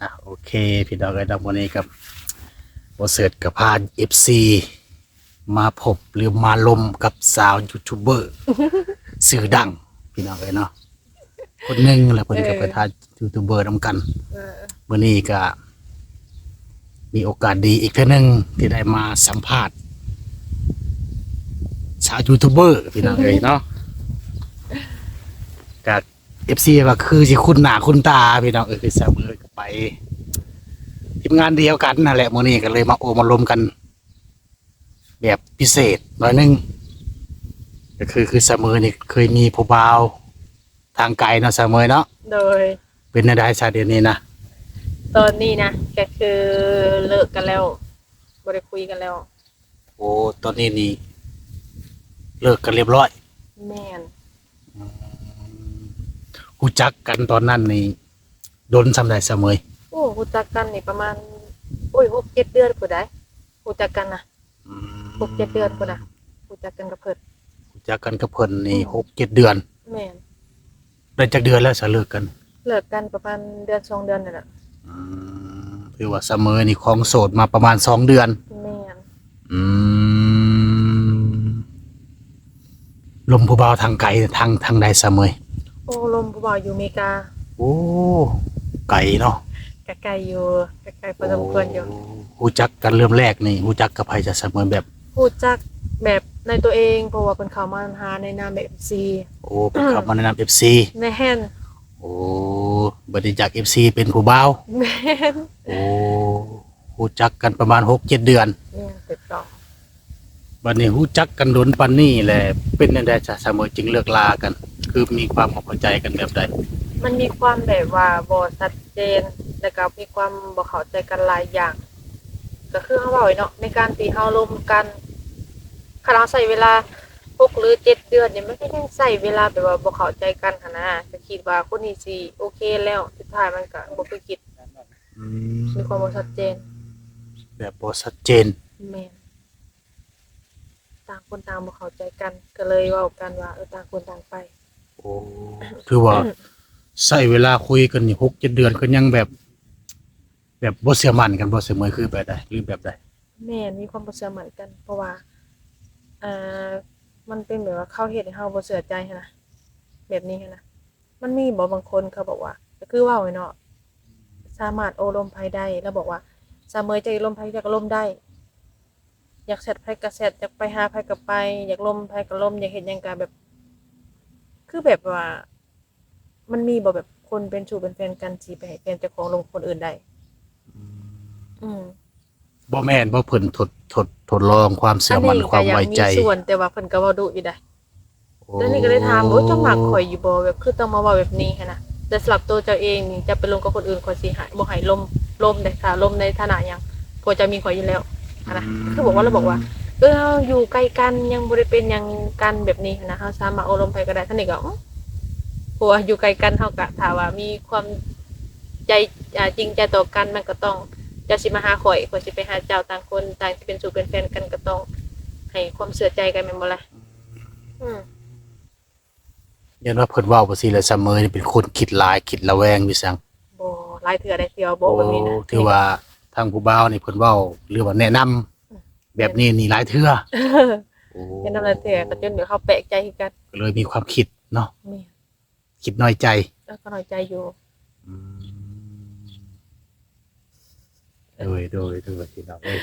ອ່ະ ໂອເຄ ພີ່ນ້ອງເອີຍເນາະ ມື້ນີ້ກັບບໍ່ເສີດກໍພາເອັຟຊີມາພົບ ຫຼືມາລົມກັບສາວຢູທູບເບີຊື່ດັງ ພີ່ນ້ອງເອີຍເນາະ ຄົນໜຶ່ງ ແລະເພິ່ນກໍເປັນ ເອີ ທາງຢູທູບເບີນຳກັນ. ເອີ ມື້ນີ້ກໍມີໂອກາດດີອີກເທື່ອໜຶ່ງທີ່ໄດ້ມາສຳພາດສາວຢູທູບເບີ ພີ່ນ້ອງເອີຍເນາະ ກໍ ເອັຟຊີ ວ່າຄືຊິຄຸ້ນໜ້າຄຸ້ນຕາ ພີ່ນ້ອງເອີຍ ຄືສາວເມີກໍໄປທີມງານດຽວກັນນັ້ນແຫຼະ ມື້ນີ້ກໍເລີຍມາໂອ້ມາລົມກັນແບບພິເສດໜ້ອຍໜຶ່ງ ກໍຄື ຄືສາວເມີນີ້ເຄີຍມີຜູ້ບ່າວທາງໄກເນາະ ສາວເມີເນາະ. ໂດຍ. ເປັນແນວໃດຊະດຽວນີ້ນະ? ຕອນນີ້ນະ ກໍຄືເລີກກັນແລ້ວ ບໍ່ໄດ້ຄຸຍກັນແລ້ວ. ໂອ້ ຕອນນີ້ນີ້ເລີກກັນລຽບລ້ອຍ. ແມ່ນ. ອືມ ຮູ້ຈັກກັນຕອນນັ້ນນີ້ດົນສ່ຳໃດສາວເມີຍ? ໂອ້ ຮູ້ຈັກກັນນີ້ປະມານ ໂອ້ຍ ຫົກເຈັດເດືອນພຸ້ນໃດ໋ ຮູ້ຈັກກັນນະ. ອືມ ຫົກເຈັດເດືອນພຸ້ນນະ ຮູ້ຈັກກັນກັບເພິ່ນ. ຮູ້ຈັກກັນກັບເພິ່ນນີ້ ອືມ ຫົກເຈັດເດືອນ. ແມ່ນ. ໄດ້ຈັກເດືອນແລ້ວຊະເລີກກັນ? ເລີກກັນປະມານເດືອນສອງເດືອນນີ້ແຫຼະ. ອືມ ຖືວ່າສາວເມີຍນີ້ຄອງໂສດມາປະມານສອງເດືອນ. ແມ່ນ. ອືມ ລົມຜູ້ບ່າວທາງໄກ ທາງ ທາງໃດສາວເມີຍ? ໂອ້ ລົມຜູ້ບ່າວຢູ່ເມກາ. ໂອ້ ໄກເນາະ. ກໍໄກຢູ່ ກໍໄກພໍສົມຄວນຢູ່. ໂອ້ ຮູ້ຈັກກັນເລີ່ມແລກນີ້ ຮູ້ຈັກກັບໃຜຊະສາວເມີຍ? ແບບ ຮູ້ຈັກແບບໃນຕົວເອງ ເພາະວ່າເພິ່ນເຂົ້າມາຫາໃນນາມແບບເອັຟຊີ. ໂອ້ ເພິ່ນເຂົ້າມາໃນນາມເອັຟຊີ. ແມ່ນ. ໂອ້ ບັດນີ້ຈາກເອັຟຊີເປັນຜູ້ບ່າວ. ແມ່ນ. ໂອ້ ຮູ້ຈັກກັນປະມານຫົກເຈັດເດືອນ. ແມ່ນ ຖືກຕ້ອງ. ບັດນີ້ຮູ້ຈັກກັນດົນປານນີ້ແຫຼະ ເປັນແນວໃດຊະ ສາວເມີຍຈຶ່ງເລີກລາກັນ? ຄືມີຄວາມບໍ່ເຂົ້າໃຈກັນແບບໃດ? ມັນມີຄວາມແບບວ່າບໍ່ຊັດເຈນ ແລ້ວກໍມີຄວາມບໍ່ເຂົ້າໃຈກັນຫຼາຍຢ່າງ. ກໍຄືເຮົາເວົ້າເນາະ ໃນການທີ່ເຮົາລົມກັນ ຄັນເຮົາໃຊ້ເວລາຫົກ ຫຼື ເຈັດເດືອນນີ້ ມັນກໍຍັງໃຊ້ເວລາແບບວ່າບໍ່ເຂົ້າໃຈກັນຫັ້ນນະ ກໍຄິດວ່າຄົນນີ້ຊິໂອເຄແລ້ວ ສຸດທ້າຍມັນກໍບໍ່ຄືຄິດ. ອືມ ມີຄວາມບໍ່ຊັດເຈນ. ແບບບໍ່ຊັດເຈນ. ແມ່ນ. ຕ່າງຄົນຕ່າງບໍ່ເຂົ້າໃຈກັນ ກໍເລີຍເວົ້າກັນວ່າ ເອີ ຕ່າງຄົນຕ່າງໄປ. ໂອ້ ຖືວ່າໃຊ້ເວລາຄຸຍກັນນີ້ຫົກເຈັດເດືອນ ກໍຍັງແບບ ແບບບໍ່ເຊື່ອໝັ້ນກັນບໍ່ ສາວເມີຍ ຄືແບບໃດ ຫຼືແບບໃດ? ແມ່ນ ມີຄວາມບໍ່ເຊື່ອໝັ້ນກັນ ເພາະວ່າ ອ່າ ມັນເປັນແບບວ່າເຂົາເຮັດໃຫ້ເຮົາບໍ່ເຊື່ອໃຈຫັ້ນນະ ແບບນີ້ຫັ້ນນະ. ມັນມີບໍ່ບາງຄົນເຂົາບອກວ່າ ກໍຄືເວົ້າເນາະ ສາມາດໂອ້ລົມໃຜໄດ້ ລາວບອກວ່າ ສາວເມີຍ ເຈົ້າຢາກລົມໃຜເຈົ້າກໍລົມໄດ້ ຢາກແຊັດໃຜກໍແຊັດ ຢາກໄປຫາໃຜກໍໄປ ຢາກລົມໃຜກໍລົມ ຢາກເຮັດຫຍັງກໍແບບ ຄືແບບວ່າ ມັນມີບໍ່ແບບຄົນເປັນຊູ້ເປັນແຟນກັນ ຊິໄປໃຫ້ແຟນເຈົ້າຂອງລົມຄົນອື່ນໄດ້? ອືມ ອືມ ບໍ່ແມ່ນບໍ່ ເພິ່ນທົດ ທົດ ທົດລອງຄວາມເຊື່ອໝັ້ນ ຄວາມໄວ້ໃຈ. ອັນນີ້ກໍຍັງມີສ່ວນ ແຕ່ວ່າເພິ່ນກໍເວົ້າດຸຢູ່ໃດ. ໂອ້ ແລ້ວນີ້ກໍເລີຍຖາມ ໂອ້ ເຈົ້າມັກຂ້ອຍຢູ່ບໍ່ ແບບຄືຕ້ອງມາເວົ້າແບບນີ້ຫັ້ນນະ. ແຕ່ສຳລັບໂຕເຈົ້າເອງນີ້ ເຈົ້າໄປລົມກັບຄົນອື່ນ ຂ້ອຍຊິໃຫ້ ບໍ່ໃຫ້ລົມ ລົມເດ້ ຖ້າລົມໃນຖານະຫຍັງ ເພາະເຈົ້າມີຂ້ອຍຢູ່ແລ້ວຫັ້ນນະ. ອືມ ຄືບອກວ່າ ລາວບອກວ່າ ເອີ ເຮົາຢູ່ໃກ້ກັນ ຍັງບໍ່ໄດ້ເປັນຫຍັງກັນ ແບບນີ້ຫັ້ນນະ ເຮົາສາມາດໂອ້ລົມໃຜກໍໄດ້. ທາງນີ້ກໍ ອື ເພາະວ່າຢູ່ໃກ້ກັນ ເຮົາກໍຖ້າວ່າມີຄວາມໃຈ ອ່າ ຈິງໃຈຕໍ່ກັນ ມັນກໍຕ້ອງ ເຈົ້າຊິມາຫາຂ້ອຍ ຂ້ອຍຊິໄປຫາເຈົ້າ ຕ່າງຄົນຕ່າງຊິເປັນຊູ້ເປັນແຟນກັນ ກໍຕ້ອງໃຫ້ຄວາມເຊື່ອໃຈກັນ ແມ່ນບໍ່ລະ? ອືມ ອືມ ຢ້ານວ່າເພິ່ນເວົ້າຈັ່ງຊີ້ແຫຼະ ສາວເມີຍນີ້ເປັນຄົນຄິດຫຼາຍ ຄິດລະແວງຢູ່ຊັ້ນ. ບໍ່ ຫຼາຍເທື່ອໄດ໋ ທີ່ວ່າບອກແບບນີ້ນະ. ໂອ້ ຖືວ່າທາງຜູ້ບ່າວນີ້ເພິ່ນເວົ້າ ຫຼືວ່າແນະນຳ ອືມ ແບບນີ້ນີ້ຫຼາຍເທື່ອ. ໂອ້ ແນະນຳຫຼາຍເທື່ອ ກໍຈົນເຮົາແປກໃຈຄືກັນ ກໍເລີຍມີຄວາມຄິດເນາະ. ແມ່ນ. ຄິດນ້ອຍໃຈ. ເອີ ກໍນ້ອຍໃຈຢູ່. ອືມ ໂດຍ ໂດຍ ໂດຍ ພີ່ນ້ອງເອີຍ.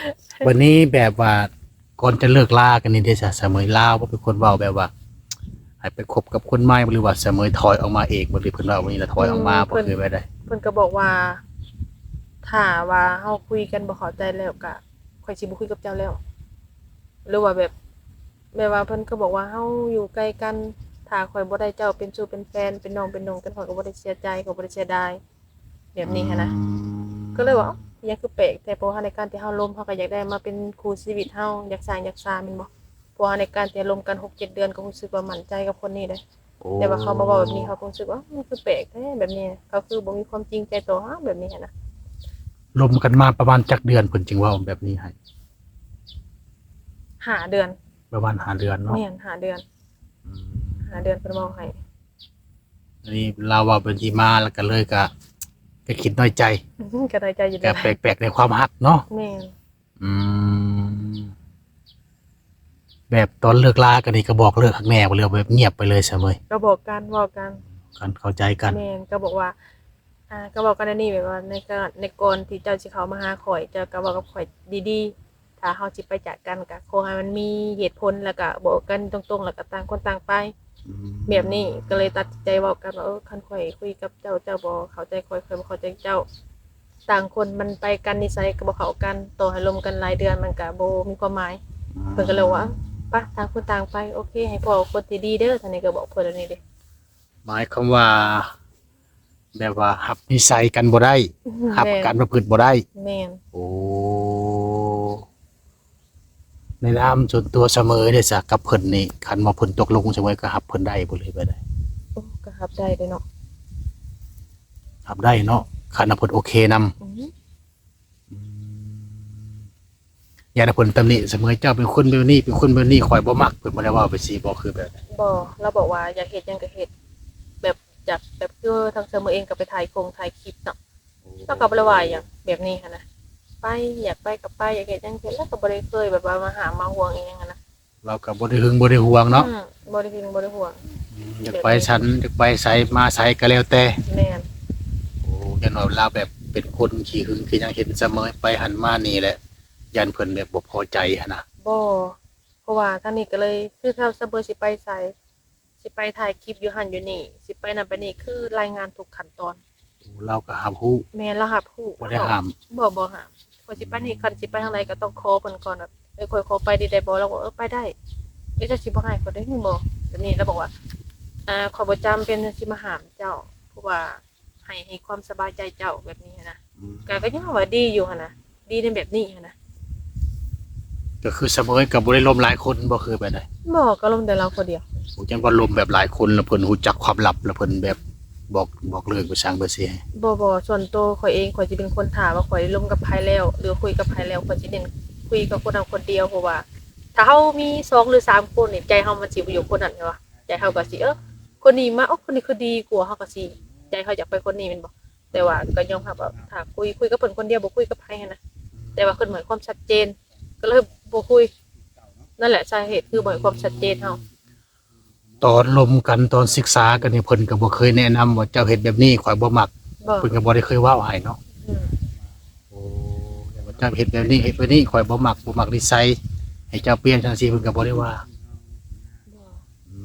ບັດນີ້ແບບວ່າກ່ອນຈະເລີກລາກັນນີ້ເດຊະ ສາວເມີຍ ລາວບໍ່ເປັນຄົນເວົ້າແບບວ່າໃຫ້ໄປຄົບກັບຄົນໃໝ່ ຫຼືວ່າສາວເມີຍຖອຍອອກມາເອງບໍ່ ຫຼືເພິ່ນເວົ້າແບບນີ້ລະຖອຍອອກມາ ອືມ ບໍ່ ເພິ່ນ ຄືແບບໃດ? ເພິ່ນກໍບອກວ່າ ຖ້າວ່າເຮົາຄຸຍກັນບໍ່ເຂົ້າໃຈແລ້ວ ກໍຂ້ອຍຊິບໍ່ຄຸຍກັບເຈົ້າແລ້ວ ຫຼືວ່າແບບ ແບບວ່າເພິ່ນກໍບອກວ່າ ເຮົາຢູ່ໃກ້ກັນ ຖ້າຂ້ອຍບໍ່ໄດ້ເຈົ້າເປັນຊູ້ເປັນແຟນ ເປັນນ້ອງເປັນນຸ່ງກັນ ຂ້ອຍກໍບໍ່ໄດ້ເສຍໃຈ ກໍບໍ່ໄດ້ເສຍດາຍ ແບບນີ້ຫັ້ນນະ. ອືມ ກໍເລີຍວ່າ ເອົ້າ ອີຫຍັງຄືແປກແທ້ ເພາະວ່າໃນການທີ່ເຮົາລົມ ເຮົາກໍຢາກໄດ້ມາເປັນຄູ່ຊີວິດເຮົາ ຢາກສ້າງຢາກສາແມ່ນບໍ່? ເພາະວ່າໃນການທີ່ລົມກັນຫົກເຈັດເດືອນ ກໍຮູ້ສຶກວ່າໝັ້ນໃຈກັບຄົນນີ້ເດ້. ໂອ້ ແຕ່ວ່າເຂົາມາເວົ້າແບບນີ້ ເຮົາກໍຮູ້ສຶກວ່າ ມັນຄືແປກແທ້ແບບນີ້ ເຂົາຄືບໍ່ມີຄວາມຈິງໃຈຕໍ່ເຮົາແບບນີ້ຫັ້ນນະ. ລົມກັນມາປະມານຈັກເດືອນ ເພິ່ນຈຶ່ງເວົ້າແບບນີ້ໃຫ້? ຫ້າເດືອນ. ປະມານຫ້າເດືອນເນາະ. ແມ່ນ ຫ້າເດືອນ. ອືມ ຫ້າເດືອນເພິ່ນເວົ້າໃຫ້. ອັນນີ້ລາວເວົ້າເປັນທີ່ມາ ແລ້ວກໍເລີຍກະ ກໍຄິດນ້ອຍໃຈ ກໍນ້อยໃຈຢູ່ ກໍແປກໆໃນຄວາມຮັກເນາະ. ແມ່ນ. ອືມ ແບບຕອນເລີກລາກັນນີ້ກໍບອກເລີກຄັກແນ່ບໍ່ ຫຼືວ່າແບບງຽບໄປເລີຍຊະເມີຍ? ກໍບອກກັນ ເວົ້າກັນ ກັນເຂົ້າໃຈກັນ. ແມ່ນ ກໍບອກວ່າ ອ່າ ກໍເວົ້າກັນແນວນີ້ ແບບວ່າໃນການ ໃນກ່ອນທີ່ເຈົ້າຊິເຂົ້າມາຫາຂ້ອຍ ເຈົ້າກໍເວົ້າກັບຂ້ອຍດີໆ ຖ້າເຮົາຊິໄປຈາກກັນ ກໍຂໍໃຫ້ມັນມີເຫດຜົນ ແລ້ວກໍບອກກັນຕົງໆ ແລ້ວກໍຕ່າງຄົນຕ່າງໄປ. ອືມ ແບບນີ້ ກໍເລີຍຕັດສິນໃຈເວົ້າກັນວ່າ ເອີ ຄັນຂ້ອຍຄຸຍກັບເຈົ້າ ເຈົ້າບໍ່ເຂົ້າໃຈຂ້ອຍ ຂ້ອຍບໍ່ເຂົ້າໃຈເຈົ້າ ຕ່າງຄົນມັນໄປກັນນິໄສກໍບໍ່ເຂົ້າກັນ ຕໍ່ໃຫ້ລົມກັນຫຼາຍເດືອນມັນກໍບໍ່ມີຄວາມໝາຍ. ອືມ ເພິ່ນກໍເລີຍວ່າ ໄປ ຕ່າງຄົນຕ່າງໄປ ໂອເຄ ໃຫ້ພໍ້ຄົນທີ່ດີເດີ ທ່ານນີ້ກໍບອກເພິ່ນແນວນີ້ເດ້. ໝາຍຄວາມວ່າ ແບບວ່າຮັບນິໄສກັນບໍ່ໄດ້ ອືມ ຮັບ ແມ່ນ ການປະພຶດບໍ່ໄດ້. ແມ່ນ. ໂອ້ ໃນນາມສ່ວນຕົວສະເໝີເດ້ຊະ ກັບເພິ່ນນີ້ ຄັນວ່າເພິ່ນຕົກລົງ ສະເໝີກໍຮັບເພິ່ນໄດ້ບໍ່ ຫຼືວ່າແບບໃດ? ໂອ້ ກໍຮັບໄດ້ເດ້ເນາະ. ຮັບໄດ້ເນາະ ຄັນວ່າເພິ່ນໂອເຄນຳ. ອືມ ອືມ ຢ້ານວ່າເພິ່ນຕຳໜິ ສະເໝີເຈົ້າເປັນຄົນແບບນີ້ ເປັນຄົນແບບນີ້ ຂ້ອຍບໍ່ມັກ ເພິ່ນບໍ່ໄດ້ເວົ້າແບບຊີ້ບໍ່ ຄືແບບໃດ? ບໍ່ ລາວບອກວ່າຢາກເຮັດຫຍັງກໍເຮັດ ແບບຢາກ ແບບຄືທາງສະເໝີເອງກໍໄປຖ່າຍຄົງຖ່າຍຄລິບເນາະ. ໂອ້ ລາວກໍບໍ່ໄດ້ວ່າຫຍັງແບບນີ້ຫັ້ນນະ ໄປ ຢາກໄປກໍໄປ ຢາກເຮັດຫຍັງເຮັດ ລາວກໍບໍ່ໄດ້ເຄີຍແບບວ່າມາຫ້າມມາຫ່ວງອີ່ຫຍັງຫັ້ນນະ. ລາວກໍບໍ່ໄດ້ຫຶງບໍ່ໄດ້ຫວງເນາະ. ອືມ ບໍ່ໄດ້ຫຶງບໍ່ໄດ້ຫວງ. ອືມ ຢາກໄປສັນ ຢາກໄປໃສມາໃສກໍແລ້ວແຕ່. ແມ່ນ. ໂອ້ ຢ້ານວ່າລາວແບບເປັນຄົນຂີ້ຫຶງ ຄືຫຍັງ ເຫັນສະເໝີໄປຫັ້ນມານີ້ແຫຼະ ຢ້ານເພິ່ນແບບບໍ່ພໍໃຈຫັ້ນນະ. ບໍ່ ເພາະວ່າທາງນີ້ກໍເລີຍ ຄືຖ້າສະເໝີຊິໄປໃສ ຊິໄປຖ່າຍຄລິບຢູ່ຫັ້ນຢູ່ນີ້ ຊິໄປນັ້ນໄປນີ້ ຄືລາຍງານທຸກຂັ້ນຕອນ. ໂອ້ ລາວກໍຮັບຮູ້. ແມ່ນ ລາວຮັບຮູ້. ບໍ່ໄດ້ຫ້າມ. ບໍ່ ບໍ່ຫ້າມ. ຂ້ອຍຊິໄປນີ້ ອືມ ຄັນຊິໄປທາງໃດກໍຕ້ອງຂໍເພິ່ນກ່ອນ ແບບ ເອີ ຂ້ອຍຂໍໄປນີ້ໄດ້ບໍ່? ລາວກໍ ເອີ ໄປໄດ້. ເອີ ເຈົ້າຊິບໍ່ຮ້າຍຂ້ອຍໄດ້ແມ່ນບໍ່? ແບບນີ້ລາວບອກວ່າ ອ່າ ຂ້ອຍບໍ່ຈຳເປັນຊິມາຫ້າມເຈົ້າ ເພາະວ່າໃຫ້ ໃຫ້ຄວາມສະບາຍໃຈເຈົ້າ ແບບນີ້ຫັ້ນນະ. ອືມ ກໍ ກໍຍັງວ່າດີຢູ່ຫັ້ນນະ ດີໃນແບບນີ້ຫັ້ນນະ. ກໍຄືສະເໝີກໍບໍ່ໄດ້ລົມຫຼາຍຄົນບໍ່ ຄືແບບໃດ? ບໍ່ ກໍລົມແຕ່ລາວຄົນດຽວ. ໂອ້ ຈັ່ງວ່າລົມແບບຫຼາຍຄົນ ແລ້ວເພິ່ນຮູ້ຈັກຄວາມລັບ ແລ້ວເພິ່ນແບບບອກ ບອກເລີກໄປຊັ້ນເບີຊິໃຫ້. ບໍ່ ບໍ່ ສ່ວນໂຕຂ້ອຍເອງ ຂ້ອຍຊິເປັນຄົນຖ້າວ່າຂ້ອຍລົມກັບໃຜແລ້ວ ຫຼືຄຸຍກັບໃຜແລ້ວ ຂ້ອຍຊິເນັ້ນຄຸຍກັບຄົນນັ້ນຄົນດຽວ ເພາະວ່າຖ້າເຮົາມີສອງຫຼືສາມຄົນນີ້ ໃຈເຮົາມັນຊິບໍ່ຢູ່ຄົນນັ້ນແມ່ນບໍ່? ໃຈເຮົາກໍຊິ ເອີ ຄົນນີ້ມາ ໂອ້ ຄົນນີ້ຄືດີກວ່າ ເຮົາກໍຊິ ໃຈເຮົາຢາກໄປຄົນນີ້ແມ່ນບໍ່? ແຕ່ວ່າກໍຍອມຮັບວ່າຖ້າຄຸຍ ຄຸຍກັບເພິ່ນຄົນດຽວ ບໍ່ຄຸຍກັບໃຜຫັ້ນນະ. ແຕ່ວ່າເພິ່ນບໍ່ໃຫ້ຄວາມຊັດເຈນ ກໍເລີຍບໍ່ຄຸຍ. ນັ້ນແຫຼະສາເຫດຄືບໍ່ໃຫ້ຄວາມຊັດເຈນເຮົາ. ຕອນລົມກັນ ຕອນສຶກສາກັນນີ້ ເພິ່ນກໍບໍ່ເຄີຍແນະນຳວ່າເຈົ້າເຮັດແບບນີ້ ຂ້ອຍບໍ່ມັກ. ບໍ່ ເພິ່ນກໍບໍ່ໄດ້ເຄີຍເວົ້າໃຫ້ເນາະ. ອືມ ໂອ້ ແຕ່ວ່າເຈົ້າເຮັດແບບນີ້ ເຮັດແບບນີ້ ຂ້ອຍບໍ່ມັກ ບໍ່ມັກນິໄສ ໃຫ້ເຈົ້າປ່ຽນຈັ່ງຊີ້ ເພິ່ນກໍບໍ່ໄດ້ວ່າ. ບໍ່ ອື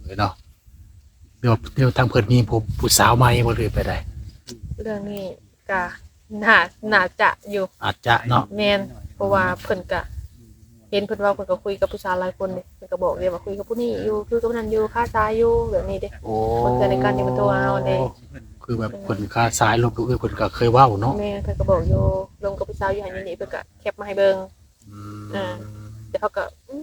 ມ ເນາະ. ດຽວ ດຽວທາງເພິ່ນມີຜູ້ ຜູ້ສາວໃໝ່ບໍ່ ຫຼືແບບໃດ? ເລື່ອງນີ້ກະໜ້າ ໜ້າຈະຢູ່ ອາດຈະເນາະ. ແມ່ນ ເພາະວ່າເພິ່ນກະເຫັນເພິ່ນເວົ້າ ເພິ່ນກໍຄຸຍກັບຜູ້ສາວຫຼາຍຄົນເດ້ ເພິ່ນກໍບອກເດ້ວ່າຄຸຍກັບຜູ້ນີ້ຢູ່ ຄຸຍກັບຜູ້ນັ້ນຢູ່ ຄາສາຍຢູ່ ແບບນີ້ເດ້. ໂອ້ ບາງເທື່ອໃນການທີ່ເພິ່ນໂທຫາເຮົາເດ້ ຄືແບບເພິ່ນຄາສາຍ ລົມກັບເອື້ອຍເພິ່ນກໍເຄີຍເວົ້າເນາະ. ແມ່ນ ເພິ່ນກໍບອກຢູ່ ລົມກັບຜູ້ສາວຢູ່ຫັ້ນຢູ່ນີ້ ເພິ່ນກໍແຄບມາໃຫ້ເບິ່ງ. ອືມ ເອີ ແຕ່ເຮົາກໍ ອືມ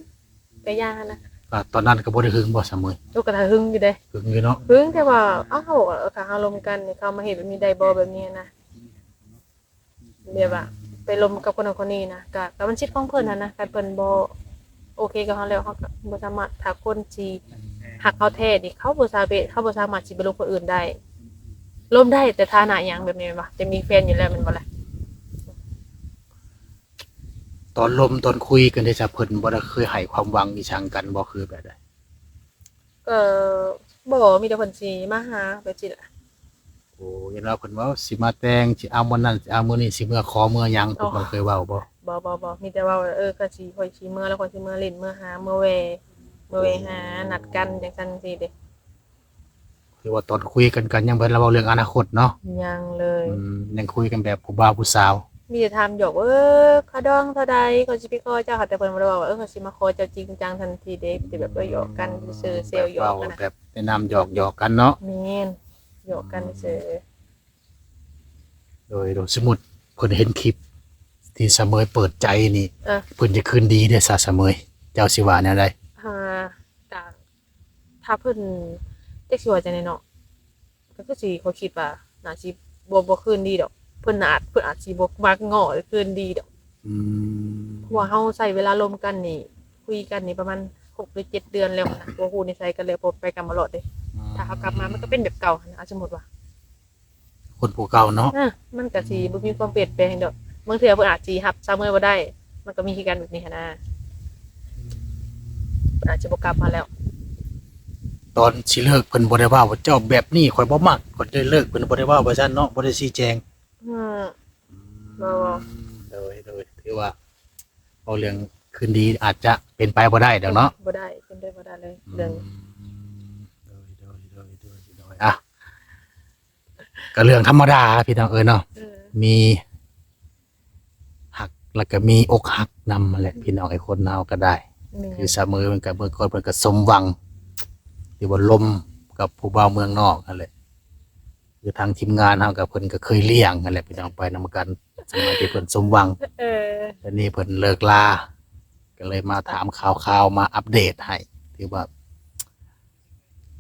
ກະຢ່າຫັ້ນນະ. ກໍຕອນນັ້ນກໍບໍ່ໄດ້ຫຶງບໍ່ສະເໝີ? ໂອ້ ກໍຖ້າຫຶງຢູ່ເດ້ ຫຶງຢູ່ເນາະ. ຫຶງ ແຕ່ວ່າ ເອົ້າ ເຮົາ ເອີ ຖ້າເຮົາລົມກັນນີ້ ເຂົາມາເຮັດແບບນີ້ໄດ້ບໍ່ ແບບນີ້ນະ. ແບບວ່າໄປລົມກັບຄົນນັ້ນຄົນນີ້ນະ ກະ ກະມັນສິດຂອງເພິ່ນຫັ້ນນະ. ຄັນເພິ່ນບໍ່ໂອເຄກັບເຮົາແລ້ວ ເຮົາກະບໍ່ສາມາດ ຖ້າຄົນທີ່ຮັກເຮົາແທ້ນີ້ ເຂົາບໍ່ສາເມດ ເຂົາບໍ່ສາມາດຊິໄປລົມຄົນອື່ນໄດ້. ລົມໄດ້ ແຕ່ຖານະຫຍັງ ແບບນີ້ແມ່ນບໍ່? ຈະມີແຟນຢູ່ແລ້ວແມ່ນບໍ່ລະ? ຕອນລົມຕອນຄຸຍກັນເດຊະ ເພິ່ນບໍ່ໄດ້ເຄີຍໃຫ້ຄວາມຫວັງອີ່ຫຍັງກັນບໍ່ ຄືແບບໃດ? ກໍບໍ່ ມີແຕ່ເພິ່ນຊິມາຫາແບບຊີ້ລະ. ໂອ້ ເຫັນວ່າເພິ່ນເວົ້າຊິມາແຕ່ງ ຊິເອົາມື້ນັ້ນ ຊິເອົາມື້ນີ້ ຊິເມືອຂໍເມືອຫຍັງ ເພິ່ນບໍ່ເຄີຍເວົ້າບໍ່? ບໍ່ ບໍ່ ບໍ່ ມີແຕ່ເວົ້າວ່າ ເອີ ກໍຊິ ຂ້ອຍຊິເມືອແລ້ວ ຂ້ອຍຊິເມືອຫຼິ້ນ ເມືອຫາ ເມືອແວ່ ເມືອແວ່ຫາ ນັດກັນຈັ່ງຊັ້ນຈັ່ງຊີ້ເດ້. ຄືວ່າຕອນຄຸຍກັນກໍຍັງບໍ່ທັນເວົ້າເລື່ອງອະນາຄົດເນາະ? ຍັງເລີຍ. ອືມ ຍັງຄຸຍກັນແບບຜູ້ບ່າວຜູ້ສາວ. ມີແຕ່ຖາມຫຍອກວ່າ ເອີ ຄ່າດອງເທົ່າໃດ ຂ້ອຍຊິໄປຂໍເຈົ້າ. ແຕ່ເພິ່ນບໍ່ໄດ້ເວົ້າວ່າ ເອີ ຂ້ອຍຊິມາຂໍເຈົ້າຈິງຈັງທັນທີເດ້. ແຕ່ແບບ ເອີ ຫຍອກກັນຊື່ໆ ແຊວຫຍອກກັນນະ. ແບບແນະນຳຫຍອກໆກັນເນາະ. ແມ່ນ ຫຍອກກັນຊື່. ໂດຍ ໂດຍ ສົມມຸດເພິ່ນເຫັນຄລິບທີ່ສະເໝີຍເປີດໃຈນີ້ ເອີ ເພິ່ນຈະຄືນດີເດ້ຊະ ສະເໝີຍ ເຈົ້າຊິວ່າແນວໃດ? ອ່າ ກະ ຖ້າເພິ່ນ ຈັກຊິວ່າຈັ່ງໃດເນາະ ກໍຄືຊິ ຂ້ອຍຄິດວ່າໜ້າຊິບໍ່ ບໍ່ຄືນດີດອກ. ເພິ່ນອາດ ເພິ່ນອາດຊິບໍ່ມັກງໍ້ຄືນດີດອກ. ອືມ ເພາະວ່າເຮົາໃຊ້ເວລາລົມກັນນີ້ ຄຸຍກັນນີ້ປະມານຫົກຫຼືເຈັດເດືອນແລ້ວນະ. ບໍ່ຮູ້ນິໄສກັນແລ້ວ ເພາະໄປກັນມາຕະຫຼອດເດ້. ອືມ ຖ້າເຮົາກັບມາມັນກໍເປັນແບບເກົ່າຫັ້ນນະ ສົມມຸດວ່າ ຄົນຜູ້ເກົ່າເນາະ ອາ ມັນກໍຊິບໍ່ມີຄວາມປ່ຽນແປງດອກ. ບາງເທື່ອເພິ່ນອາດຊິຮັບສາວເມຍບໍ່ໄດ້ ມັນກໍມີຄືກັນແບບນີ້ຫັ້ນນະ ອືມ ເພິ່ນອາດຊິບໍ່ກັບມາແລ້ວ. ຕອນຊິເລີກເພິ່ນບໍ່ໄດ້ເວົ້າວ່າ ເຈົ້າແບບນີ້ຂ້ອຍບໍ່ມັກ ຂ້ອຍຈະເລີກ ເພິ່ນບໍ່ໄດ້ເວົ້າວ່າຊັ້ນເນາະ ບໍ່ໄດ້ຊີ້ແຈງ. ອືມ ອືມ ບໍ່ ບໍ່ ໂດຍ ໂດຍ ຖືວ່າ ເວົ້າເລື່ອງຄືນດີອາດຈະເປັນໄປບໍ່ໄດ້ດອກເນາະ ບໍ່ໄດ້ ເປັນໄປບໍ່ໄດ້ເລີຍ ອືມ ເລື່ອງ ໂດຍ ໂດຍ ໂດຍ ໂດຍ ໂດຍ ອ່ະ ກໍເລື່ອງທຳມະດາພີ່ນ້ອງເອີຍເນາະ ເອີ ມີຮັກ ແລ້ວກໍມີອົກຫັກນຳຫັ້ນແຫຼະ ອືມ ພີ່ນ້ອງເອີຍ ຄົນເຮົາກໍໄດ້ ແມ່ນ ຄືສາວເມຍເພິ່ນກໍ ເມື່ອກ່ອນເພິ່ນກໍສົມຫວັງ ທີ່ວ່າລົມກັບຜູ້ບ່າວເມືອງນອກຫັ້ນແຫຼະ ຄືທາງທີມງານເຮົາກໍ ເພິ່ນກໍເຄີຍລ້ຽງຫັ້ນແຫຼະ ພີ່ນ້ອງ ໄປນຳກັນ ສະໄໝທີ່ເພິ່ນສົມຫວັງ ເອີ ດຽວນີ້ເພິ່ນເລີກລາ ກໍເລີຍມາຖາມຂ່າວໆ ມາອັບເດດໃຫ້ ຖືວ່າ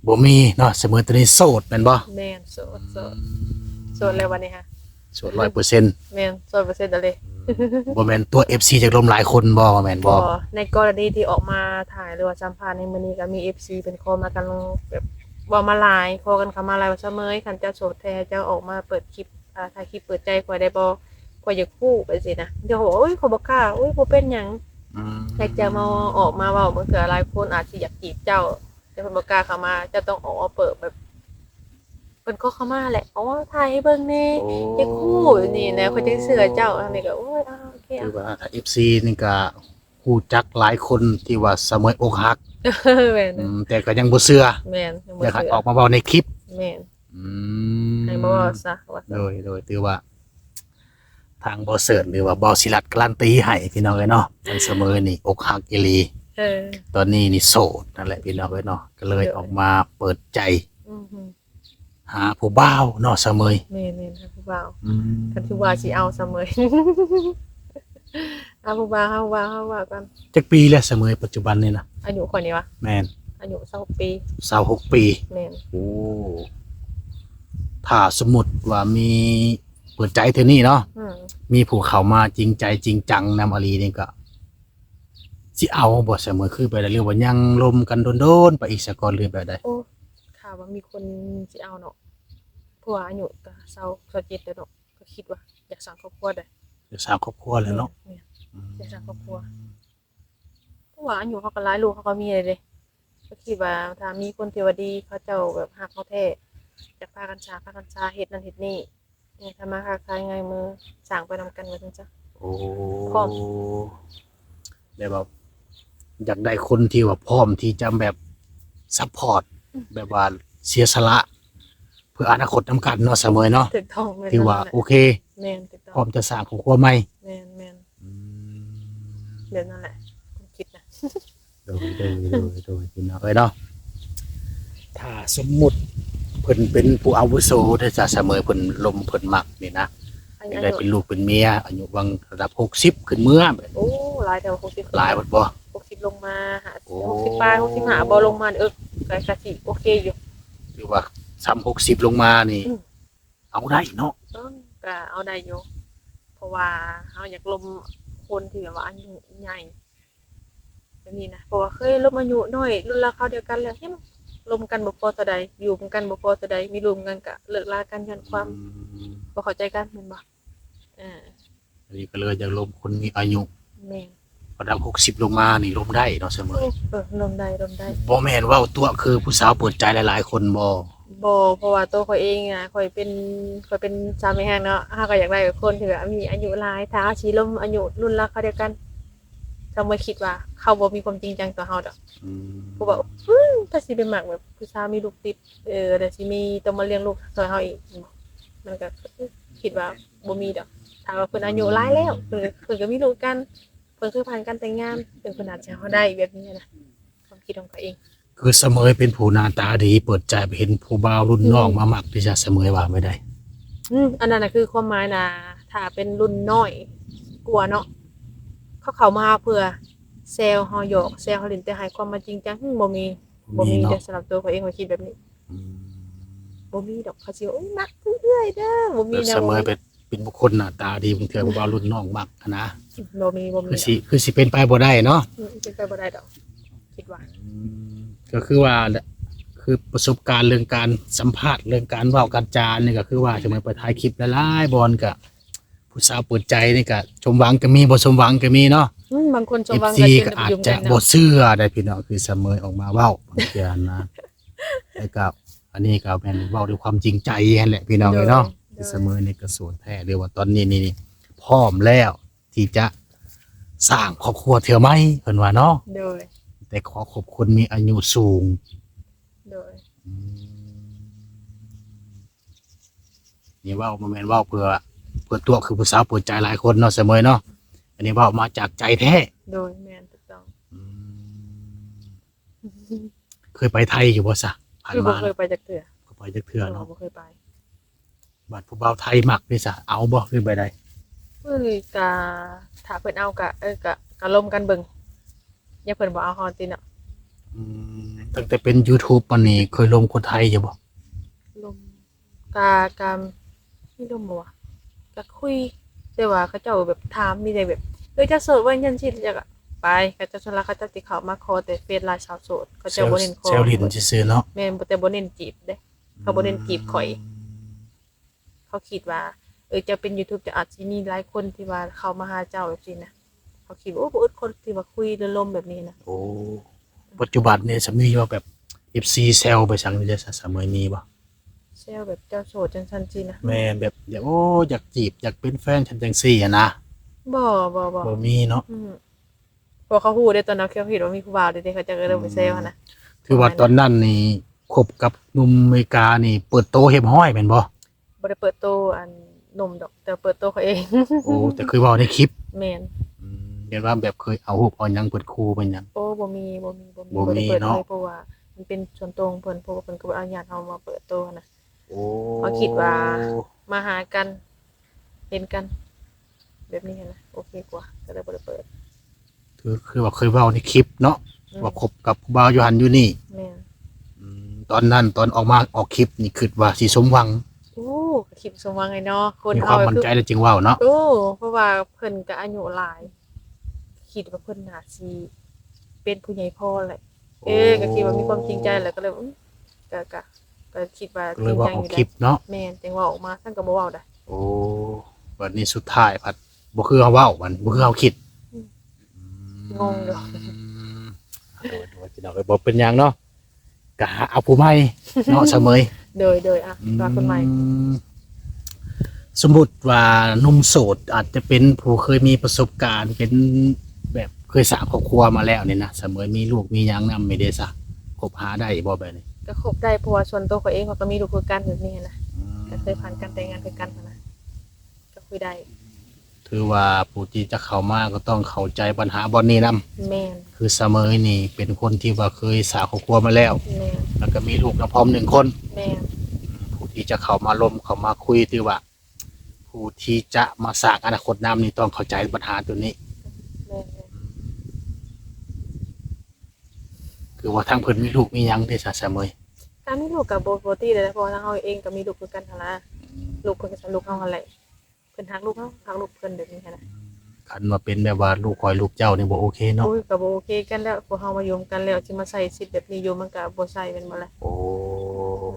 ບໍ່ມີເນາະ ສາວເມຍຕອນນີ້ໂສດແມ່ນບໍ່? ແມ່ນ ໂສດ ໂສດ ອືມ ໂສດແລ້ວບັດນີ້ຫະ ໂສດຮ້ອຍເປີເຊັນ ແມ່ນ ຮ້ອຍເປີເຊັນເລີຍ ອືມ ບໍ່ແມ່ນຕົວະເອັຟຊີຢາກລົມຫຼາຍຄົນບໍ່ ແມ່ນບໍ່? ບໍ່ ໃນກໍລະນີທີ່ອອກມາຖ່າຍ ຫຼືວ່າສຳພາດໃນມື້ນີ້ ກໍມີເອັຟຊີເພິ່ນຂໍມາກັນ ແບບເວົ້າມາຫຼາຍ ຂໍກັນເຂົ້າມາຫຼາຍວ່າ ສາວເມຍ ຄັນເຈົ້າໂສດແທ້ ເຈົ້າອອກມາເປີດຄລິບ ອ່າ ຖ່າຍຄລິບເປີດໃຈຂ້ອຍໄດ້ບໍ່? ຂ້ອຍຢາກຮູ້ ແບບຊີ້ນະ ເຈົ້າກໍບອກ ໂອ້ຍ ຂ້ອຍບໍ່ກ້າ ໂອ້ຍ ບໍ່ເປັນຫຍັງ ອືມ ໃຫ້ເຈົ້າມາ ອອກມາເວົ້າ ບາງເທື່ອຫຼາຍຄົນອາດຊິຢາກຈີບເຈົ້າ ແຕ່ເພິ່ນບໍ່ກ້າເຂົ້າມາ ເຈົ້າຕ້ອງອອກມາເປີດແບບ ເພິ່ນກໍເຂົ້າມາແຫຼະ ອໍ ຖ່າຍໃຫ້ເບິ່ງແດ່ ໂອ້ ຢາກຮູ້ ແບບນີ້ນະ ຂ້ອຍຈຶ່ງເຊື່ອເຈົ້າ ອັນນີ້ກໍ ໂອ້ຍ ອ່າ ໂອເຄ ຖືວ່າເອັຟຊີນີ້ກໍຮູ້ຈັກຫຼາຍຄົນທີ່ວ່າສາວເມຍອົກຫັກ ແມ່ນ ອືມ ແຕ່ກໍຍັງບໍ່ເຊື່ອ ແມ່ນ ຍັງບໍ່ເຊື່ອ ຢາກໃຫ້ອອກມາເວົ້າໃນຄລິບ ແມ່ນ ອືມ ໃຫ້ມາເວົ້າຊະວ່າ ໂດຍ ໂດຍ ຖືວ່າ ທາງບໍ່ເສີດ ຫຼືວ່າບໍ່ສີລັດ ກາລັນຕີໃຫ້ພີ່ນ້ອງເອີຍເນາະ ທາງສາວເມຍນີ້ອົກຫັກອີ່ຫຼີ ເອີ ຕອນນີ້ນີ້ໂສດຫັ້ນແຫຼະພີ່ນ້ອງເອີຍເນາະ ກໍເລີຍ ໂດຍ ອອກມາເປີດໃຈ ອືຮຶ ຫາຜູ້ບ່າວເນາະສາວເມຍ ແມ່ນໆ ຫາຜູ້ບ່າວ ອືມ ຄັນຄືວ່າຊິເອົາສາວເມຍ ຫາຜູ້ບ່າວ ຫາຜູ້ບ່າວ ຫາຜູ້ບ່າວກ່ອນ ຈັກປີແລ້ວສາວເມຍ ປັດຈຸບັນນີ້ນະ? ອາຍຸຂ້ອຍນີ້ຫວາ? ແມ່ນ ອາຍຸຊາວຫົກປີ ຊາວຫົກປີ ແມ່ນ ໂອ້ ຖ້າສົມມຸດວ່າມີ ເປີດໃຈເທື່ອນີ້ເນາະ ອືມ ມີຜູ້ເຂົ້າມາຈິງໃຈຈິງຈັງນຳອີ່ຫຼີນີ້ ກໍຊິເອົາບໍ່ສາວເມຍ ຄືແບບໃດ ຫຼືວ່າຍັງລົມກັນດົນໆ ໄປອີກສາກ່ອນ ຫຼືແບບໃດ? ໂອ້ ຖ້າວ່າມີຄົນຊິເອົາເນາະ ເພາະວ່າອາຍຸກໍຊາວ ຊາວເຈັດແລ້ວເນາະ ກໍຄິດວ່າຢາກສ້າງຄອບຄົວໄດ໋ ຢາກສ້າງຄອບຄົວແລ້ວເນາະ ແມ່ນ ອືມ ຢາກສ້າງຄອບຄົວ ເພາະວ່າອາຍຸເຮົາກໍຫຼາຍ ລູກເຮົາກໍມີແລ້ວເດ້ ກໍຄິດວ່າຖ້າມີຄົນທີ່ວ່າດີ ເຂົາເຈົ້າແບບຮັກເຮົາແທ້ ຢາກພາກັນສ້າງ ພາກັນສາເຮັດນັ້ນເຮັດນີ້ ເອີ ທຳມາຄ້າຂາຍງ່າຍມື ສ້າງໄປນຳກັນວ່າຊັ້ນຊະ ໂອ້ ພ້ອມ ແບບວ່າຢາກໄດ້ຄົນທີ່ວ່າພ້ອມທີ່ຈະແບບຊັບພອດ ອືມ ແບບວ່າເສຍສະຫຼະ ເພື່ອອະນາຄົດນຳກັນເນາະ ສາວເມຍເນາະ ຖືກຕ້ອງ ແມ່ນ ຖືວ່າ ນັ້ນແຫຼະ ໂອເຄ ແມ່ນ ຖືກຕ້ອງ ພ້ອມຈະສ້າງຄອບຄົວໃໝ່ ແມ່ນໆ ອືມ ແບບນັ້ນແຫຼະ ຄວາມຄິດນະ ໂດຍ ໂດຍ ໂດຍ ໂດຍ ພີ່ນ້ອງເອີຍເນາະ ຖ້າສົມມຸດເພິ່ນເປັນຜູ້ອາວຸໂສເດ້ ສາ ສາວເມຍ ເພິ່ນລົມເພິ່ນມັກນີ້ນະ ອາຍຸ ຢາກໄດ້ເປັນລູກເປັນເມຍ ອາຍຸຫວ່າງລະດັບຫົກສິບຂຶ້ນເມືອ ໂອ້ ຫຼາຍແທ້ ຫົກສິບ ຫຼາຍໝົດບໍ່? ຫົກສິບລົງມາ ຫ້າ ໂອ້ ຫົກສິບປາຍ ຫົກສິບຫ້າບໍ່ ລົງມາ ເອີ ກໍ ກໍຊິໂອເຄຢູ່ ຖືວ່າສ່ຳຫົກສິບລົງມານີ້ ອືມ ເອົາໄດ້ເນາະ ເອີ ກໍເອົາໄດ້ຢູ່ ເພາະວ່າເຮົາຢາກລົມຄົນທີ່ແບບວ່າອາຍຸໃຫຍ່ ແບບນີ້ນະ ເພາະວ່າເຄີຍລົມອາຍຸນ້ອຍ ລຸ້ນລາວຄາວດຽວກັນແລ້ວ ເຫັນລົມກັນບໍ່ພໍເທົ່າໃດ ຢູ່ນຳກັນບໍ່ພໍເທົ່າໃດ ມີລູກນຳກັນກະເລີກລາກັນຍ້ອນຄວາມ ອືມ ບໍ່ເຂົ້າໃຈກັນ ແມ່ນບໍ່? ເອີ ອັນນີ້ກໍເລີຍຢາກລົມຄົນມີອາຍຸ ແມ່ນ ລະດັບຫົກສິບລົງມານີ້ລົມໄດ້ເນາະ ສາວເມຍ ເອີ ລົມໄດ້ ລົມໄດ້ ບໍ່ແມ່ນເວົ້າຕົວະຄືຜູ້ສາວເປີດໃຈຫຼາຍໆຄົນບໍ່? ບໍ່ ເພາະວ່າໂຕຂ້ອຍເອງນະ ຂ້ອຍເປັນ ຂ້ອຍເປັນສາວແມ່ຮ້າງເນາະ ເຮົາກໍຢາກໄດ້ແບບຄົນທີ່ແບບມີອາຍຸຫຼາຍ ຖ້າເຮົາຊິລົມອາຍຸລຸ້ນລາວຄາວດຽວກັນ ສາວເມຍຄິດວ່າເຂົາບໍ່ມີຄວາມຈິງຈັງຕໍ່ເຮົາດອກ ອືມ ເພາະວ່າ ອື ຖ້າຊິໄປມັກແບບຜູ້ສາວມີລູກຕິດ ເອີ ແລ້ວຊິມີຕ້ອງມາລ້ຽງລູກຊ່ອຍເຮົາອີກ ມັນກໍ ເອີ ຄິດວ່າບໍ່ມີດອກ ຖ້າວ່າເພິ່ນອາຍຸຫຼາຍແລ້ວ ເພິ່ນ ເພິ່ນກໍມີລູກກັນ ເພິ່ນເຄີຍຜ່ານການແຕ່ງງານ ເອີ ເພິ່ນອາດຊິເອົາໄດ້ແບບນີ້ນະ ຄວາມຄິດຂອງຂ້ອຍເອງ ຄືສາວເມຍເປັນຜູ້ໜ້າຕາດີ ເປີດໃຈໄປເຫັນຜູ້ບ່າວລຸ້ນນ້ອງ ອືມ ມາມັກເດຊະ ສາວເມຍວ່າແບບໃດ? ອືມ ອັນນັ້ນນະຄືຄວາມໝາຍນະ ຖ້າເປັນລຸ້ນນ້ອຍກວ່າເນາະ ເຂົາເຂົ້າມາເພື່ອແຊວເຮົາ ຢອກແຊວເຮົາຫຼິ້ນ ແຕ່ໃຫ້ຄວາມມາຈິງຈັງ ອືມ ບໍ່ມີ ບໍ່ມີ ບໍ່ມີເນາະ ເດ້ ສຳລັບຕົວຂ້ອຍເອງ ຂ້ອຍຄິດແບບນີ້ ອືມ ບໍ່ມີດອກ ເຂົາຊິວ່າ ໂອ້ຍ ມັກເອື້ອຍເດີ ບໍ່ມີ ແບບ ແນວ ສາວເມຍເປັນ ເປັນບຸກຄົນໜ້າຕາດີ ບາງເທື່ອຜູ້ບ່າວລຸ້ນນ້ອງມັກຫັ້ນນະ ບໍ່ມີ ບໍ່ມີ ຄືຊິ ຄືຊິເປັນໄປບໍ່ໄດ້ເນາະ ອືມ ເປັນໄປບໍ່ໄດ້ດອກ ຄິດວ່າ ອືມ ກໍຄືວ່າ ຄື ປະສົບການເລື່ອງການສຳພາດ ເລື່ອງການເວົ້າການຈານີ້ ກໍຄືວ່າສະເໝີໄປຖ່າຍຄລິບຫຼາຍໆບ່ອນ ກໍຜູ້ສາວເປີດໃຈນີ້ ກໍສົມຫວັງກໍມີ ບໍ່ສົມຫວັງກໍມີເນາະ. ອືມ ບາງຄົນສົມຫວັງກໍ ເອັຟຊີ ກໍອາດຈະບໍ່ເຊື່ອໄດ໋ພີ່ນ້ອງ ຄືສະເໝີອອກມາເວົ້າບາງເທື່ອນະ. ແຕ່ກໍອັນນີ້ກໍແມ່ນເວົ້າດ້ວຍຄວາມຈິງໃຈຫັ້ນແຫຼະພີ່ນ້ອງເອີຍເນາະ. ໂດຍ ໂດຍ ຄືສະເໝີນີ້ກໍໂສດແທ້ ຫຼືວ່າຕອນນີ້ນີ້ ນີ້ພ້ອມແລ້ວທີ່ຈະສ້າງຄອບຄົວເທື່ອໃໝ່ ເພິ່ນວ່າເນາະ. ໂດຍ ແຕ່ຂໍຄົບຄົນມີອາຍຸສູງ. ໂດຍ ອືມ ນີ້ເວົ້າບໍ່ແມ່ນເວົ້າເພື່ອ ເພື່ອຕົວະຄືຜູ້ສາວເປີດໃຈຫຼາຍຄົນເນາະ ສະເໝີເນາະ. ອັນນີ້ເວົ້າມາຈາກໃຈແທ້. ໂດຍ ແມ່ນ ຖືກຕ້ອງ. ອືມ ເຄີຍໄປໄທຢູ່ບໍ່ຊະ ຜ່ານມາ? ຄືບໍ່ເຄີຍໄປຈັກເທື່ອ. ບໍ່ໄປຈັກເທື່ອເນາະ. ບໍ່ເຄີຍໄປ. ບາດຜູ້ບ່າວໄທມັກເດຊະ ເອົາບໍ່ ຫຼືແບບໃດ? ເອີຍ ກະຖ້າເພິ່ນເອົາກະ ເອີ ກະ ກະລົມກັນເບິ່ງ ຢ່າເພິ່ນບໍ່ເອົາເຮົາຕິເນາະ. ອືມ ຕັ້ງແຕ່ເປັນຢູທູບມານີ້ ເຄີຍລົມຄົນໄທຢູ່ບໍ່? ລົມ ກະ ກະມີລົມບໍ່ວະ ກະຄຸຍ ແຕ່ວ່າເຂົາເຈົ້າແບບຖາມ ມີແຕ່ແບບ ເອີ ເຈົ້າໂສດບໍ່ ຈັ່ງຊີ້ ແລ້ວກະໄປ. ເຂົາເຈົ້າ ສ່ວນຫຼາຍເຂົາເຈົ້າຊິເຂົ້າມາຂໍແຕ່ເຟສ ລາຍ ສາວໂສດ ເຂົາເຈົ້າບໍ່ເນັ້ນຂໍ. ແຊວຫຼິ້ນຊື່ໆເນາະ. ແມ່ນ ແຕ່ບໍ່ເນັ້ນຈີບເດ້ ເຂົາບໍ່ເນັ້ນຈີບຂ້ອຍ. ອືມ ເຂົາຄິດວ່າ ເອີ ເຈົ້າເປັນຢູທູບ ເຈົ້າອາດຊິມີຫຼາຍຄົນທີ່ວ່າເຂົ້າມາຫາເຈົ້າແບບຊີ້ນະ. ເຂົາຄິດວ່າ ໂອ້ ບໍ່ອຶດຄົນທີ່ວ່າຄຸຍ ຫຼືລົມແບບນີ້ນະ. ໂອ້ ປັດຈຸບັນນີ້ ສາມີວ່າແບບ ເອັຟຊີ ແຊວໄປສັງນີ້ ສະເໝີມີບໍ່? ແຊວແບບເຈົ້າໂສດຈັ່ງຊັ້ນຊີ້ນະ. ແມ່ນ ແບບຢາກ ໂອ້ ຢາກຈີບ ຢາກເປັນແຟນຊັ້ນຈັ່ງຊີ້ຫັ້ນນະ. ບໍ່ ບໍ່ ບໍ່ ບໍ່ມີເນາະ. ອືມ ເພາະເຂົາຮູ້ເດ້ ຕອນນັ້ນເຂົາຄິດວ່າມີຜູ້ບ່າວເດ້ ເຂົາເຈົ້າກໍເລີຍໄປແຊວຫັ້ນນະ. ອືມ ຖືວ່າຕອນນັ້ນນີ້ ຄົບກັບໜຸ່ມອາເມລິການີ້ ເປີດໂຕຮຽບຮ້ອຍແມ່ນບໍ່? ບໍ່ໄດ້ເປີດໂຕ ອັນ ໜຸ່ມດອກ ແຕ່ເປີດໂຕເຂົາເອງ. ໂອ້ ແຕ່ເຄີຍເວົ້າໃນຄລິບ. ແມ່ນ. ອືມ ແມ່ນວ່າແບບເຄີຍເອົາຮູບເອົາຫຍັງເພິ່ນຂູ່ເພິ່ນຫຍັງ? ໂອ້ ບໍ່ມີ ບໍ່ມີ ບໍ່ມີ ບໍ່ມີເນາະ. ເພິ່ນເລີຍ ເພາະວ່າມັນເປັນສ່ວນຕົວຂອງເພິ່ນ ເພາະວ່າເພິ່ນກໍບໍ່ອະນຸຍາດເຮົາມາເປີດໂຕຫັ້ນນະ. ໂອ້ ເຮົາຄິດວ່າມາຫາກັນ ເຫັນກັນແບບນີ້ຫັ້ນນະ ໂອເຄກວ່າ ກໍເລີຍບໍ່ໄດ້ເປີດ. ຄື ຄືວ່າເຄີຍເວົ້າໃນຄລິບເນາະ ອືມ ວ່າຄົບກັບຜູ້ບ່າວຢູ່ຫັ້ນຢູ່ນີ້. ແມ່ນ. ອືມ ຕອນນັ້ນ ຕອນອອກມາອອກຄລິບນີ້ ຄິດວ່າຊິສົມຫວັງ? ໂອ້ ກໍຄິດວ່າສົມຫວັງແຫຼະເນາະ ຄົນເຮົາ ມີຄວາມໝັ້ນໃຈແລ້ວຈຶ່ງເວົ້າເນາະ. ໂອ້ ເພາະວ່າເພິ່ນກໍອາຍຸຫຼາຍ ຄິດວ່າເພິ່ນໜ້າຊິເປັນຜູ້ໃຫຍ່ພໍແຫຼະ. ເອີ ກໍຄິດວ່າມີຄວາມຈິງໃຈແຫຼະ ກໍເລີຍ ອືມ ກໍ ກໍ ກໍຄິດວ່າ ກໍເລີຍວ່າອອກຄລິບເນາະ. ແມ່ນ ຈຶ່ງເວົ້າອອກມາ ຊັ້ນກໍບໍ່ເວົ້າໄດ໋. ໂອ້ ບັດນີ້ສຸດທ້າຍພັດບໍ່ຄືເຮົາເວົ້າ ບັດບໍ່ຄືເຮົາຄິດ. ອືມ ອືມ ງົງຢູ່. ໂດຍ ໂດຍ ພີ່ນ້ອງເອີຍ ບໍ່ເປັນຫຍັງເນາະ ກະຫາເອົາຜູ້ໃໝ່ເນາະ ສາວເໝີຍ. ໂດຍ ໂດຍ ອ່ະ ອືມ ວ່າຄົນໃໝ່. ສົມມຸດວ່າໜຸ່ມໂສດອາດຈະເປັນຜູ້ເຄີຍມີປະສົບການ ເປັນແບບເຄີຍສ້າງຄອບຄົວມາແລ້ວນີ້ນະ ສາວເໝີຍ ມີລູກມີຫຍັງນຳແມ່ເດຊະ ຄົບຫາໄດ້ບໍ່ແບບນີ້? ກໍຄົບໄດ້ ເພາະວ່າສ່ວນຕົວຂ້ອຍເອງ ຂ້ອຍກໍມີລູກຄືກັນແບບນີ້ນະ. ອືມ ກໍເຄີຍຜ່ານການແຕ່ງງານຄືກັນຫັ້ນນະ ກໍຄຸຍໄດ້. ຖືວ່າຜູ້ທີ່ຈະເຂົ້າມາກໍຕ້ອງເຂົ້າໃຈບັນຫາບ່ອນນີ້ນຳ. ແມ່ນ. ຄືສາວເໝີຍນີ້ເປັນຄົນທີ່ວ່າເຄີຍສ້າງຄອບຄົວມາແລ້ວ. ແມ່ນ. ແລ້ວກໍມີລູກນຳພ້ອມໜຶ່ງຄົນ. ແມ່ນ. ຜູ້ທີ່ຈະເຂົ້າມາລົມ ເຂົ້າມາຄຸຍ ຖືວ່າຜູ້ທີ່ຈະມາສ້າງອະນາຄົດນຳນີ້ຕ້ອງເຂົ້າໃຈບັນຫາຕົວນີ້. ແມ່ນ. ອືມ ຄືວ່າທາງເພິ່ນມີລູກມີຫຍັງເດຊະ ສາວເໝີຍ? ກະມີລູກກະບໍ່ ບໍ່ຕິເດ້ ເພາະວ່າທາງເຮົາເອງກະມີລູກຄືກັນຫັ້ນນະ. ອືມ ລູກເພິ່ນກະສ່ຳລູກເຮົາຫັ້ນແຫຼະ. ເພິ່ນຮັກລູກເຮົາ ຮັກລູກເພິ່ນແບບນີ້ຫັ້ນນະ. ຄັນວ່າເປັນແບບວ່າລູກຂ້ອຍລູກເຈົ້ານີ້ບໍ່ໂອເຄເນາະ. ໂອ້ຍ ກໍບໍ່ໂອເຄກັນແລ້ວ ພວກເຮົາມາຢູ່ນຳກັນແລ້ວ ຊິມາໃຊ້ສິດແບບນີ້ຢູ່ ມັນກໍບໍ່ໃຊ້ແມ່ນບໍ່ລະ? ໂອ້ ອືມ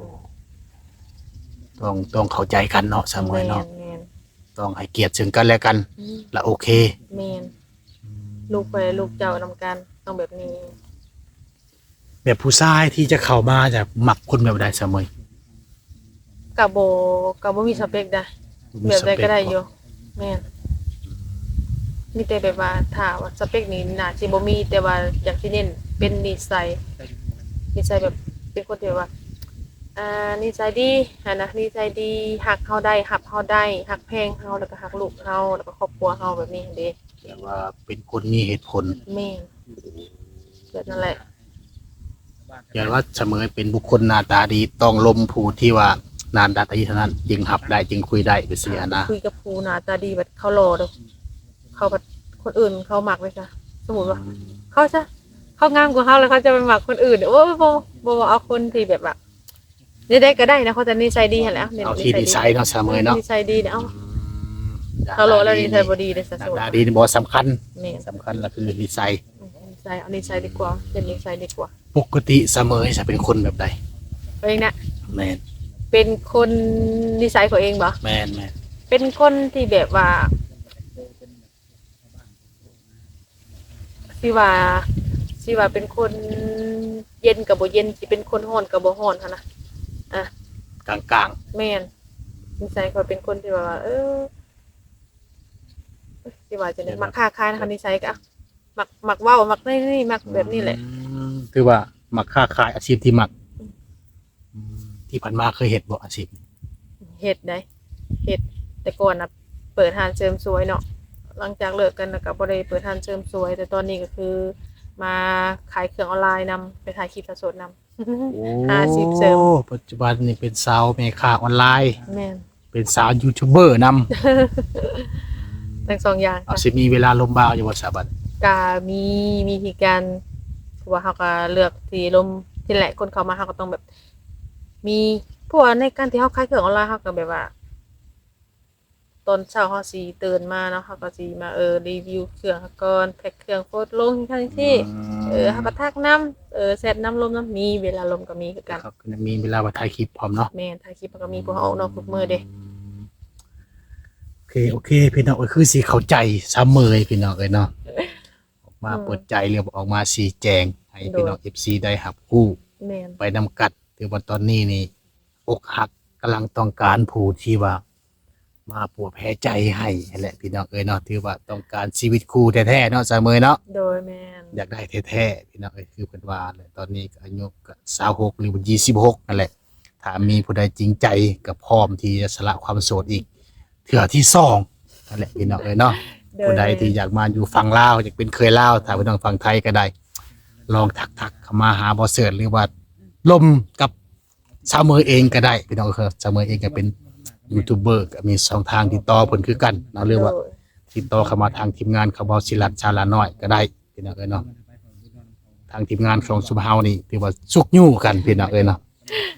ຕ້ອງ ຕ້ອງເຂົ້າໃຈກັນເນາະ ສາວເໝີຍເນາະ. ແມ່ນ ແມ່ນ. ຕ້ອງໃຫ້ກຽດເຊິ່ງກັນແລະກັນ ອືມ ລະໂອເຄ. ແມ່ນ. ອືມ ລູກຂ້ອຍລູກເຈົ້ານຳກັນ ຕ້ອງແບບນີ້. ແບບຜູ້ຊາຍທີ່ຈະເຂົ້າມາຈະມັກຄົນແບບໃດ ສາວເໝີຍ? ກະບໍ່ ກະບໍ່ມີສະເປັກໃດ ບໍ່ມີສະເປັກ ແບບໃດກໍໄດ້ຢູ່. ແມ່ນ. ມີແຕ່ແບບວ່າ ຖ້າວ່າສະເປັກນີ້ໜ້າຊິບໍ່ມີ ແຕ່ວ່າຢາກຊິເນັ້ນເປັນນິໄສ ນິໄສແບບເປັນຄົນທີ່ແບບວ່າ ອ່າ ນິໄສດີຫັ້ນນະ ນິໄສດີ ຮັກເຮົາໄດ້ ຮັບເຮົາໄດ້ ຮັກແພງເຮົາ ແລ້ວກໍຮັກລູກເຮົາ ແລ້ວກໍຄອບຄົວເຮົາ ແບບນີ້ຫັ້ນເດ້. ແບບວ່າເປັນຄົນມີເຫດຜົນ. ແມ່ນ. ແບບນັ້ນແຫຼະ. ຢ່າວ່າສະເໝີຍເປັນບຸກຄົນໜ້າຕາດີ ຕ້ອງລົມຜູ້ທີ່ວ່າໜ້າຕາດີເທົ່ານັ້ນ ຈຶ່ງຮັບໄດ້ ຈຶ່ງຄຸຍໄດ້ ຈັ່ງຊີ້ຫັ້ນນະ. ຄຸຍກັບຜູ້ໜ້າຕາດີບັດເຂົາຫຼໍ່ເດີ້ ເຂົາບັດຄົນອື່ນເຂົາມັກເດ້ຊະ. ສົມມຸດວ່າ ອືມ ເຂົາຊະ ເຂົາງາມກວ່າເຮົາ ແລ້ວເຂົາຈະໄປມັກຄົນອື່ນ ໂອ້ຍ ບໍ່ ບໍ່ ບໍ່ເອົາຄົນທີ່ແບບວ່າ ໃດໆກໍໄດ້ນະ ຂໍແຕ່ນິໄສດີຫັ້ນແຫຼະ. ເອົາທີ່ນິໄສເນາະ ສາວເໝີຍເນາະ. ນິໄສດີເນາະ. ອືມ ເຂົາຫຼໍ່ແລ້ວນິໄສບໍ່ດີເດ້ຊະ. ໜ້າຕາດີບໍ່ສຳຄັນ. ແມ່ນ. ສຳຄັນລະຄືນິໄສ. ອືມ ນິໄສ ເອົານິໄສດີກວ່າ ເປັນນິໄສດີກວ່າ. ປົກກະຕິສາວເໝີຍຊະເປັນຄົນແບບໃດ? ເອົາເອງນະ ແມ່ນ ເປັນຄົນ ນິໄສຂ້ອຍເອງບໍ່? ແມ່ນໆ ເປັນຄົນທີ່ແບບວ່າ ຊິວ່າ ຊິວ່າເປັນຄົນເຢັນກໍບໍ່ເຢັນ ຊິເປັນຄົນຮ້ອນກໍບໍ່ຮ້ອນຫັ້ນນະ ອາ ກາງໆ ແມ່ນ ນິໄສຂ້ອຍເປັນຄົນທີ່ແບບວ່າ ເອີ ຊິວ່າຈັ່ງໃດ ມັກຄ້າຂາຍນະ ນິໄສກໍ ມັກ ມັກເວົ້າ ມັກນີ້ ມັກແບບນີ້ແຫຼະ ອືມ ຖືວ່າມັກຄ້າຂາຍ ອາຊີບທີ່ມັກ ອືມ ອືມ ທີ່ຜ່ານມາເຄີຍເຮັດບໍ່ອາຊີບນີ້? ເຮັດໃດ ເຮັດ ແຕ່ກ່ອນນະເປີດຮ້ານເສີມສວຍເນາະ ຫຼັງຈາກເລີກກັນແລ້ວກໍບໍ່ໄດ້ເປີດຮ້ານເສີມສວຍ ແຕ່ຕອນນີ້ກໍຄືມາຂາຍເຄື່ອງອອນລາຍນຳ ໄປຖ່າຍຄລິບສາວໂສດນຳ ໂອ້ ຫາອາຊີບເສີມ ປັດຈຸບັນນີ້ເປັນສາວແມ່ຄ້າອອນລາຍ ແມ່ນ ເປັນສາວຢູທູບເບີນຳ ທັງສອງຢ່າງ ອາດຊິມີເວລາລົມບ່າວຢູ່ບໍ່ສາວບັດ? ກະມີ ມີຄືກັນ ເພາະວ່າເຮົາກະເລືອກທີ່ລົມ ທີແລກຄົນເຂົ້າມາເຮົາກໍຕ້ອງແບບ ມີ ເພາະວ່າໃນການທີ່ເຮົາຂາຍເຄື່ອງອອນລາຍ ເຮົາກໍແບບວ່າ ຕອນເຊົ້າເຮົາຊິຕື່ນມາເນາະ ເຮົາກໍຊິມາ ເອີ ຣີວິວເຄື່ອງເຮົາກ່ອນ ແພັກເຄື່ອງໂພສລົງຈັ່ງຊີ້ ອືມ ເອີ ເຮົາກໍທັກນຳ ເອີ ແຊັດນຳ ລົມນຳ ມີເວລາລົມກໍມີຄືກັນ ກໍມີເວລາວ່າຖ່າຍຄລິບພ້ອມເນາະ ແມ່ນ ຖ່າຍຄລິບເຮົາກໍມີ ອືມ ພວກເຮົາອອກນອກທຸກມື້ເດ້ ອືມ ໂອເຄ ໂອເຄ ພີ່ນ້ອງເອີຍ ຄືຊິເຂົ້າໃຈສາວເໝີຍ ພີ່ນ້ອງເອີຍເນາະ ອອກມາ ອືມ ເປີດໃຈ ຫຼືວ່າອອກມາຊີ້ແຈງໃຫ້ ໂດຍ ພີ່ນ້ອງເອັຟຊີໄດ້ຮັບຮູ້ ແມ່ນ ໄປນຳກັນ ຖືວ່າຕອນນີ້ນີ້ ອົກຫັກ ກຳລັງຕ້ອງການຜູ້ທີ່ວ່າມາປົວແພໃຈໃຫ້ຫັ້ນແຫຼະ ພີ່ນ້ອງເອີຍເນາະ ຖືວ່າຕ້ອງການຊີວິດຄູ່ແທ້ໆເນາະ ສາວເໝີຍເນາະ ໂດຍ ແມ່ນ ຢາກໄດ້ແທ້ໆ ພີ່ນ້ອງເອີຍ ຄືເພິ່ນວ່າແຫຼະ ຕອນນີ້ກໍອາຍຸກໍຊາວຫົກ ຫຼືວ່າຊາວຫົກຫັ້ນແຫຼະ ຖ້າມີຜູ້ໃດຈິງໃຈກໍພ້ອມທີ່ຈະສະຫຼະຄວາມໂສດອີກເທື່ອທີສອງຫັ້ນແຫຼະ ພີ່ນ້ອງເອີຍເນາະ ໂດຍ ຜູ້ໃດທີ່ຢາກມາຢູ່ຝັ່ງລາວ ຢາກເປັນເຂີຍລາວ ຖ້າເປັນທາງຝັ່ງໄທກໍໄດ້ ລອງທັກໆເຂົ້າມາຫາບໍ່ເສີດ ຫຼືວ່າລົມກັບ ສາວເໝີຍເອງກໍໄດ້ ພີ່ນ້ອງເອີຍ ສາວເໝີຍເອງກໍເປັນຢູທູບເບີ ກໍມີຊ່ອງທາງຕິດຕໍ່ເພິ່ນຄືກັນເນາະ ຫຼືວ່າ ໂດຍ ຕິດຕໍ່ເຂົ້າມາທາງທີມງານຂອງເບົາສີລັດ ຊາວລານ້ອຍກໍໄດ້ ພີ່ນ້ອງເອີຍເນາະ ທາງທີມງານຂອງຊຸມເຮົານີ້ຖືວ່າຊຸກຍູ້ກັນ ພີ່ນ້ອງເອີຍເນາະ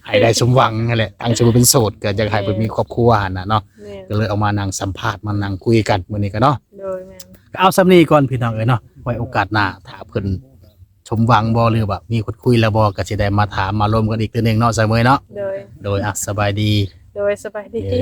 ໃຫ້ໄດ້ສົມຫວັງຫັ້ນແຫຼະ ທາງຊຸມເປັນໂສດກໍຢາກໃຫ້ເພິ່ນມີຄອບຄົວຫັ້ນນະເນາະ ແມ່ນ ກໍເລີຍເອົາມານັ່ງສຳພາດ ມານັ່ງຄຸຍກັນມື້ນີ້ກໍເນາະ ໂດຍ ແມ່ນ ກໍເອົາສ່ຳນີ້ກ່ອນ ພີ່ນ້ອງເອີຍເນາະ ໄວ້ໂອກາດໜ້າ ຖ້າເພິ່ນ ສົມຫວັງບໍ່ ຫຼືວ່າມີຄົນຄຸຍແລ້ວບໍ່ ກໍຊິໄດ້ມາຖາມມາລົມກັນອີກເທື່ອໜຶ່ງເນາະ ສາວເໝີຍເນາະ ໂດຍ ໂດຍ ອ່ະ ສະບາຍດີ ໂດຍ ສະບາຍດີ ເອີ